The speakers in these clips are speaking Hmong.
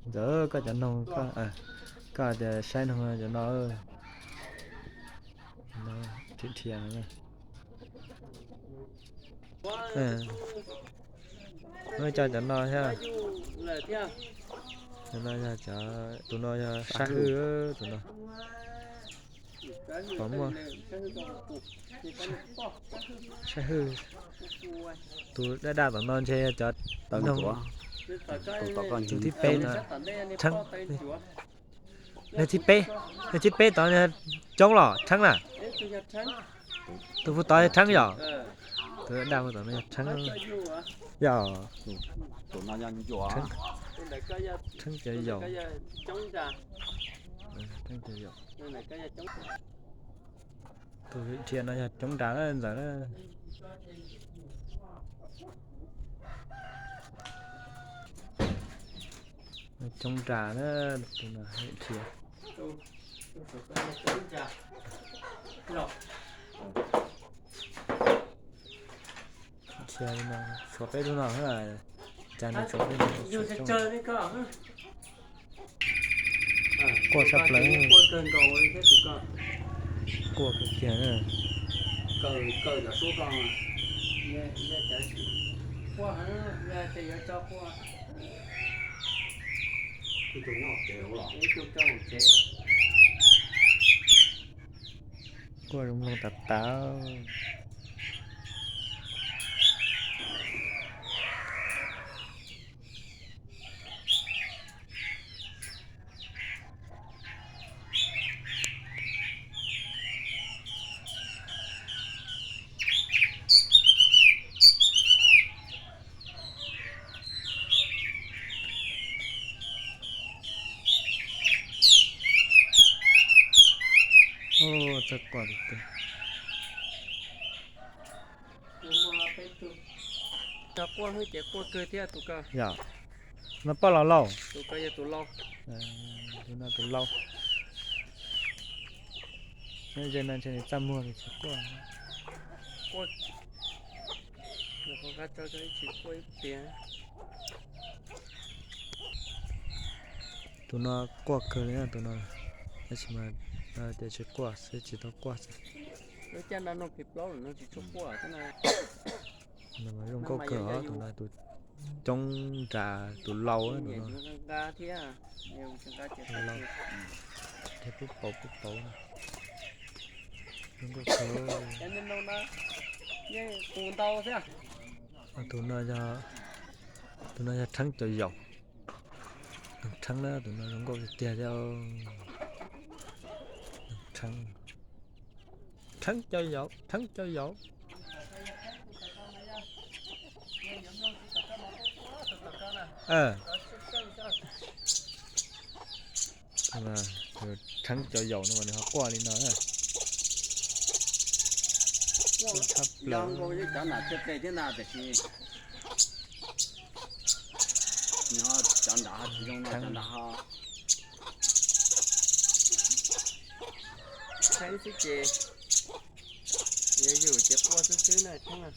Ntxawm, koj cov noog, koj tias saib noog cov no, dhia dhia no. Muab coj cov no thiab. Cov no yog cov, tus no yog sab hwj, tus no. Pom muaj sab hwj, tus daj daj tom no ntshe yog cov noog, tus thib peb no, Rheeb. Leej thib peb, leej thib peb tod coob los Rheeb na. Tus puag tod yog Rheeb yom? Tus daj daj puag tom no yog Rheeb. Yog Rheeb cov yaum. Rheeb cov yaum. Tus dhia no yog coob nras na Ntxawm na. Coob nras na, tus no dhia. Dhia li no, tshuav peb lub no xwb, cas nws tshuav peb lub no. Quaj tshaj plaws. Quaj kawg kiag na. Quaj zoo mloog tas tas. Ub, txawj quaj tiag tiag. Yog, no poj los lauj? Tus no tus lau. Nyob ze no ntshe nws txaj muag nws tsis quaj. Tus no quaj kawg li tus no, tab sis mas tias tsis quaj xwb, tsis tau quaj xwb. Zoo nkauj kawg os, tus no tus coob nras tus lau, tus no thiab pub pauv pub pauv. Zoo nkauj kawg. Tus no yog, tus no yog Rheeb cov yaum. Rheeb na, tus no zoo nkauj tiag tiag thiab. Rheeb, Rheeb cov yaum, Rheeb cov yaum. Rheeb cov yaum no mas nws ho quaj li no na. Tshaj plaws. Rheeb xwb ces, yuav yus ces quaj xwb xwb na Rheeb.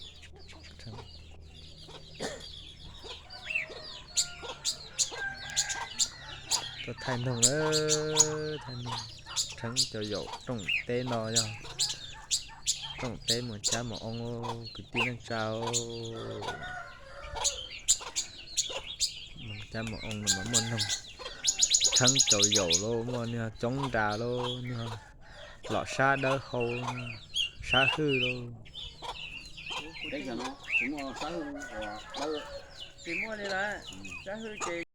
Tuaj thaij noog lawm, thaij noog. Rheeb cov yaum rooj teb no yog rooj teb Moos Cab Moos Oo, kwv tij neej tsa. Moos Cab Moos Oo no mas muaj noog. Rheeb cov yaum lauj, muaj niag coob nras lauj, niag lom sab dawb hau, sab hwj lauj. Tsis muaj li lawm, sab hwj ces